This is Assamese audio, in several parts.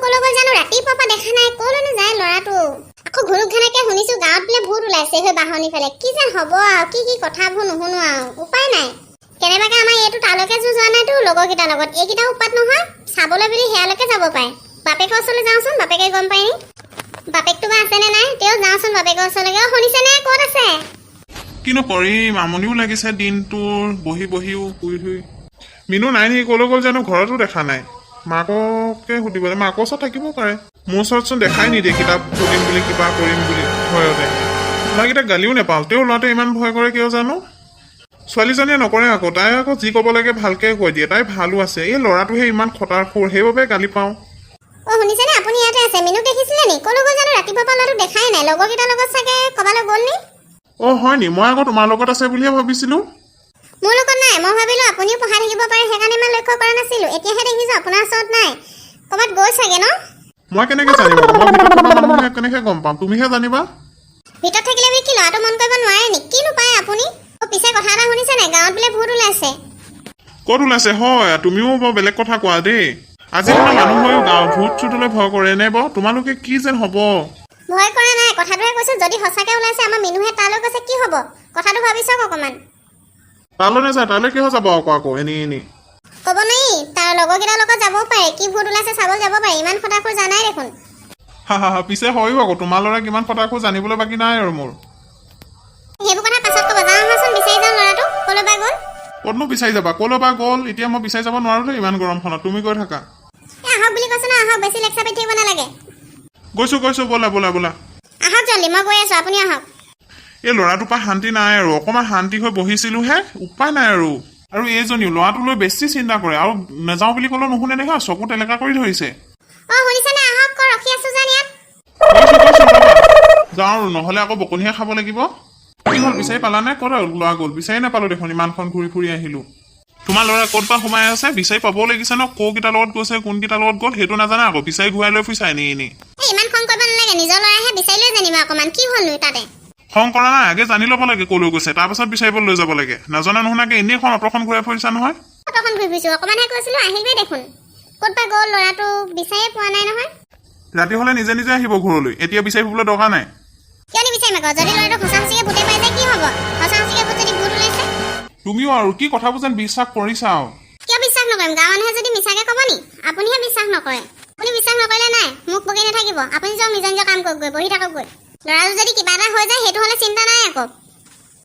ক'লৈ গ'ল জানো? ৰাতিপুৱাৰ পৰা দেখা নাই, ক'লৈনো যায় ল'ৰাটো? আকৌ ঘুৰুক ঘানাকে শুনিছো গাঁৱত বোলে ভূত ওলাইছে সেই বাহনি ফালে। কি যেন হ'ব আৰু, কি কি কথাবোৰ নুশুনো আৰু, উপায় নাই। কেনেবাকে আমাৰ এইটো তালৈকে যোৱা নাইতো লগৰকেইটাৰ লগত। এইকেইটাও উৎপাত নহয়, চাবলৈ বুলি সেয়ালৈকে যাব পাৰে। বাপেকৰ ওচৰলৈ যাওঁচোন, বাপেকে গম পায় নি? বাপেকটো বা আছেনে নাই? তেওঁ যাওঁচোন বাপেকৰ ওচৰলৈকে। অ, শুনিছেনে? ক'ত আছে? কিনো কৰিম, আমনিও লাগিছে দিনটোৰ বহি বহিও শুই শুই। মিনু নাই নেকি? ক'লৈ গ'ল জানো, ঘৰতো দেখা নাই। মাককে সুধিব লাগে, মাকৰ ওচৰত থাকিবও পাৰে। মোৰ ওচৰতচোন দেখাই নিদিয়ে কিতাপ সুধিম বুলি, কিবা কৰিম বুলি। ভয়তে ল'ৰাকেইটা গালিও নেপাওঁ, তেওঁ ল'ৰাটোৱে ইমান ভয় কৰে কিয় জানো? ছোৱালীজনীয়ে নকৰে আকৌ, তাই আকৌ যি ক'ব লাগে ভালকে কৈ দিয়ে, তাই ভালো আছে। এই ল'ৰাটোহে ইমান খটাৰ সুৰ, সেইবাবে গালি পাওঁ। অ, শুনিছেনে? আপুনি ইয়াতে আছে? মিনুক দেখিছিলে নি? ক'লৈ গ'ল জানো? ৰাতিপুৱাৰ পৰা ল'ৰাটো দেখাই নাই। লগৰকেইটাৰ লগত চাগে ক'বালৈ গ'ল নি? অ, হয় নি? মই আকৌ তোমাৰ লগত আছে বুলিহে ভাবিছিলো। মোৰ লগত নাই। মই ভাবিলো আপুনিও পঢ়াই থাকিব পাৰে, সেইকাৰণে ইমান লক্ষ্য কৰা নাছিলো। এতিয়াহে দেখিছো আপোনাৰ ওচৰত নাই। ক'ৰবাত গ'ল চাগে ন? মই কেনেকে জানিম আকৌ? মই ভিতৰত থকা মানুহে কেনেকে গম পাম? তুমিহে জানিবা। ভিতৰত থাকিলে বুলি কি ল'ৰাটো মন কৰিব নোৱাৰে নি? কিনো পায় আপুনি? অ, পিছে কথা এটা শুনিছে নাই? গাঁৱত বোলে ভূত ওলাইছে। ক'ত ওলাইছে? হয়, তুমিও বৰ বেলেগ কথা কোৱা দেই। আজি দিনৰ মানুহ হৈও গাঁৱত ভূত চুতলৈ ভয় কৰে নে বাৰু তোমালোকে? কি যেন হ'ব। ভয় কৰা নাই, কথাটোহে কৈছো। যদি সঁচাকে ওলাইছে, আমাৰ মিনুহে তালৈ গৈছে, কি হ'ব? কথাটো ভাবি চাওক অকণমান। তালৈ নাযায়। তালৈ কিয় যাব আকৌ? আকৌ এনেই এনেই। ক'ব নোৱাৰি, তাৰ লগৰকেইটাৰ লগত যাবও পাৰে। কি ভূত ওলাইছে চাবলৈ যাব পাৰে। ইমান খটাসুৰ জানাই দেখোন। হা হা হা, পিছে হয়ো আকৌ, তোমাৰ ল'ৰা কিমান খটাসুৰ জানিবলৈ বাকী নাই আৰু মোৰ। সেইবোৰ কথা পাছত ক'ব। যাওঁ আহাচোন, বিচাৰি যাওঁ ল'ৰাটো ক'লৈ বা গ'ল। ক'তনো বিচাৰি যাবা? ক'লৈ বা গ'ল? এতিয়া মই বিচাৰি যাব নোৱাৰো দেই ইমান গৰমখনত, তুমি গৈ থাকা। এ, আহক বুলি কৈছো ন, আহক। বেছি লেকচাৰ পাতি থাকিব নালাগে। গৈছো গৈছো, ব'লা ব'লা ব'লা। আহক জল্দি, মই গৈ আছো, আপুনি আহক। এই ল'ৰাটোৰ পৰা শান্তি নাই আৰু। অকণমান শান্তি হৈ বহিছিলোহে, উপায় নাই আৰু। আৰু এইজনীও ল'ৰাটোলৈ বেছি চিন্তা কৰে আৰু নাযাওঁ বুলি ক'লেও নুশুনে দেখা, চকু তেলেকা কৰি ধৰিছে। অ, শুনিছেনে? আহক ক, ৰখি আছো যেন ইয়াত। গৈছো গৈছো, ৰ'বা। যাওঁ আৰু, নহ'লে আকৌ বকনিহে খাব লাগিব। কি হ'ল, বিচাৰি পালানে? ক'ত ল'ৰা গ'ল? বিচাৰি নাপালো দেখোন, ইমানখন ঘূৰি ফুৰি আহিলো। তোমাৰ ল'ৰা ক'ত বা সোমাই আছে, বিচাৰি পাবও লাগিছে ন। ক'কেইটাৰ লগত গৈছে, কোনকেইটাৰ লগত গ'ল সেইটো নাজানা আকৌ, বিচাৰি ঘূৰাই লৈ ফুৰিছা এনেই এনেই। এই, ইমান খং কৰিব নালাগে। নিজৰ ল'ৰাহে, বিচাৰিলে জানিবা অকণমান। কি হ'লনো তাতে? খং কৰা নাই, আগে জানি ল'ব লাগে ক'লৈ গৈছে, তাৰপাছত বিচাৰিবলৈ লৈ যাব লাগে। নাজানা নুশুনাকে এনেই এখন অট'খন ঘূৰাই ফুৰিছা নহয়। অট'খন ঘূৰি ফুৰিছো? অকণমানহে কৈছিলো, আহিলেই দেখোন। ক'ত বা গ'ল ল'ৰাটো, বিচাৰিয়ে পোৱা নাই নহয়। ৰাতি হ'লে নিজে নিজে আহিব ঘৰলৈ, এতিয়া বিচাৰি ফুৰিবলৈ দৰকাৰ নাই। কিয় নিবিচাৰিম আকৌ? যদি ল'ৰাটো সঁচা সঁচিকে ভূতে পাই যায় কি হ'ব? সঁচা সঁচিকে ভূত যদি ভূত ওলাইছে? তুমিও আৰু কি কথাবোৰ যেন বিশ্বাস কৰিছা আৰু। কিয় বিশ্বাস নকৰিম? গাঁৱৰ মানুহে যদি মিছাকে ক'ব নি? আপুনিহে বিশ্বাস নকৰে। আপুনি বিশ্বাস নকৰিলে নাই, মোক বকি নাথাকিব। আপুনি যাওক, নিজৰ নিজৰ কাম কৰক গৈ, বহি থাকক গৈ। ল'ৰাটো যদি কিবা এটা হৈ যায়, সেইটো হ'লে চিন্তা নাই আকৌ।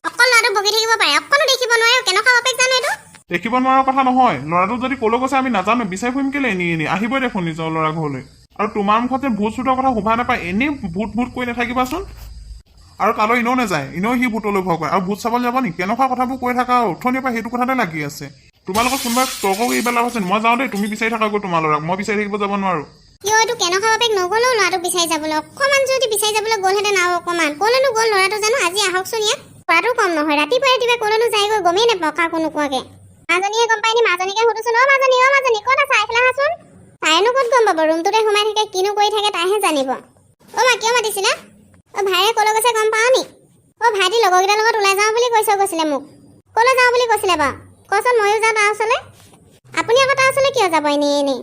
অকল ল'ৰাটো বকি থাকিব পাৰে, অকণো দেখিব নোৱাৰে। কেনেকুৱা বাপেক জানো এইটো? দেখিব নোৱাৰাৰ কথা নহয়, ল'ৰাটো যদি ক'লৈ গৈছে আমি নাজানো, বিচাৰি ফুৰিম কেলে এনেই এনেই? আহিবই দেখোন নিজৰ ল'ৰা ঘৰলৈ। আৰু তোমাৰ মুখত যে ভূত চুতৰ কথা শোভা নাপায়, এনেই ভূত ভূত কৈ নাথাকিবাচোন। আৰু তালৈ এনেও নাযায়, এনেও সি ভূতলৈ ভয় কৰে, আৰু ভূত চাবলৈ যাব নেকি? কেনেকুৱা কথাবোৰ কৈ থাকা আৰু, উঠনিৰ পৰা সেইটো কথাতে লাগি আছে। তোমাৰ লগত কোনোবাই তৰ্ক কৰি পেলাব আছে। মই যাওঁ দেই, তুমি বিচাৰি থাকাগৈ তোমাৰ ল'ৰাক, মই বিচাৰি থাকিব যাব নোৱাৰো। কিয়, এইটো কেনেকুৱা বাপেক? নগ'লেও ল'ৰাটোক বিচাৰি যাবলৈ অকণমান, যদি বিচাৰি যাবলৈ গ'লহেঁতেন আৰু অকণমান। ক'লৈনো গ'ল ল'ৰাটো জানো? আজি আহকচোন ইয়াত। কৰাটো কম নহয়, ৰাতিপুৱাই ৰাতিপুৱাই ক'লৈনো যায়গৈ গমেই নাপাওঁ কাকো নোকোৱাকে। মাজনীয়ে গম পাই নি? মাজনীকে সুধোচোন। অ মাজনী, অ মাজনী, ক'ত আছা? এইফালে আহাচোন। তাইনো ক'ত গম পাব? ৰুমটোতে সোমাই থাকে, কিনো কৰি থাকে তাইহে জানিব। অ মা, কিয় মাতিছিলা? অ ভাইয়ে ক'লৈ গৈছে গম পাৱ নি? অ, ভাইটি লগৰকেইটাৰ লগত ওলাই যাওঁ বুলি কৈছে, গৈছিলে মোক। ক'লৈ যাওঁ বুলি কৈছিলে বাৰু কচোন, ময়ো যাওঁ তাৰ ওচৰলৈ। আপুনি আকৌ তাৰ ওচৰলৈ কিয় যাব এনেই এনেই?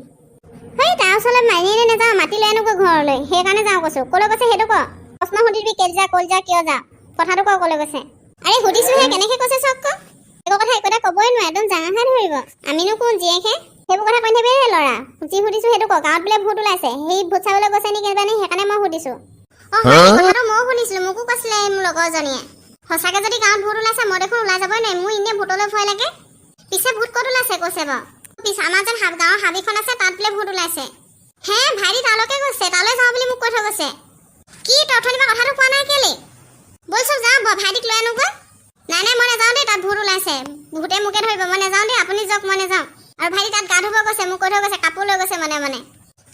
হেই, তাৰ ওচৰলৈ মাৰি এনেই নাযাওঁ, মাতি লৈ আনোগৈ ঘৰলৈ, সেইকাৰণে যাওঁ কৈছো। ক'লৈ গৈছে সেইটো ক। প্ৰশ্ন সুধিবি, কেলে যা, ক'ল যা, কিয় যা, কথাটো ক, ক'লৈ গৈছে। আৰে, সুধিছোহে, কেনেকে কৈছে চাওক ক। একো কথা একো এটা ক'বই নোৱাৰে, একদম জাঙাহে ধৰিব। আমিনো কোন জীয়েকহে? সেইবোৰ কথা কৈ নাথাকিবি হে ল'ৰা। যি সুধিছো সেইটো ক। গাঁৱত বোলে ভূত ওলাইছে, সেই ভূত চাবলৈ গৈছে নেকি কিবা নি? সেইকাৰণে মই সুধিছো। অ হয়, কথাটো ময়ো শুনিছিলো, মোকো কৈছিলে এই মোৰ লগৰজনীয়ে। সঁচাকে যদি গাঁৱত ভূত ওলাইছে, মই দেখোন ওলাই যাবই নোৱাৰিম। মোৰ এনেই ভূতলৈ ভয় লাগে। পিছে ভূত ক'ত ওলাইছে কৈছে বাৰু? পিছে আমাৰ যেন গাঁৱৰ হাবিখন আছে, তাত বোলে ভূত ওলাইছে। হে, ভাইটি তালৈকে গৈছে, তালৈ যাওঁ বুলি মোক কৈ থৈ গৈছে। কি তই অথনিৰ পৰা কথাটো কোৱা নাই কেলে? ব'লচোন যাওঁ, ভাইটিক লৈ আনোগৈ। নাই নাই, মই নাযাওঁ দেই, তাত ভূত ওলাইছে, ভূতে মোকে ধৰিব। মই নাযাওঁ দেই, আপুনি যাওক, মই নাযাওঁ। আৰু ভাইটি তাত গা ধুব গৈছে, মোক কৈ থৈ গৈছে, কাপোৰ লৈ গৈছে। মানে মানে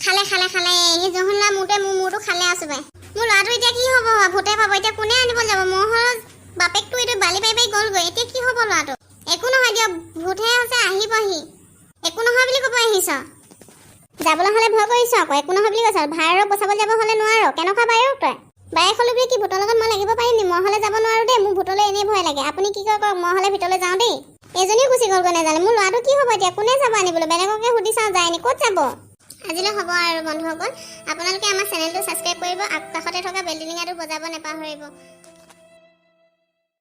খালে খালে খালে, সি জহনলা মোৰটোৱে মোৰ মূৰটো খালে আছো পাই। মোৰ ল'ৰাটো এতিয়া কি হ'ব? ভূতে পাব, এতিয়া কোনে আনিব যাব? মই হ'ল বাপেকটো এইটো বালি পাই পাই গ'লগৈ, এতিয়া কি হ'ব ল'ৰাটো? একো নহয় দিয়ক, ভূতহে হৈছে, আহিব সি। একো নহয় বুলি ক'ব আহিছ, যাবলৈ হ'লে ভয় কৰিছ আকৌ। একো নহয় বুলি কৈছ, ভাইৰক বচাব যাব হ'লে নোৱাৰ। কেনেকুৱা বায়ক তই? বায়েক হ'লো বুলি কি ভূতৰ লগত মই লাগিব পাৰিম নি? মই হ'লে যাব নোৱাৰো দেই, মোৰ ভূতলৈ এনেই ভয় লাগে। আপুনি কি কয় কওক, মই হ'লে ভিতৰলৈ যাওঁ দেই। এজনীও গুচি গ'লগৈ নাজানে। মোৰ ল'ৰাটো কি হ'ব এতিয়া? কোনে যাব আনিবলৈ? বেলেগকে সুধি চাওঁ যায় নি। ক'ত যাব? আজিলৈ হ'ব আৰু বন্ধুসকল, আপোনালোকে আমাৰ চেনেলটো ছাবস্ক্ৰাইব কৰিব আৰু কাষতে থকা বেল টিলিঙাটো বজাব নাপাহৰিব।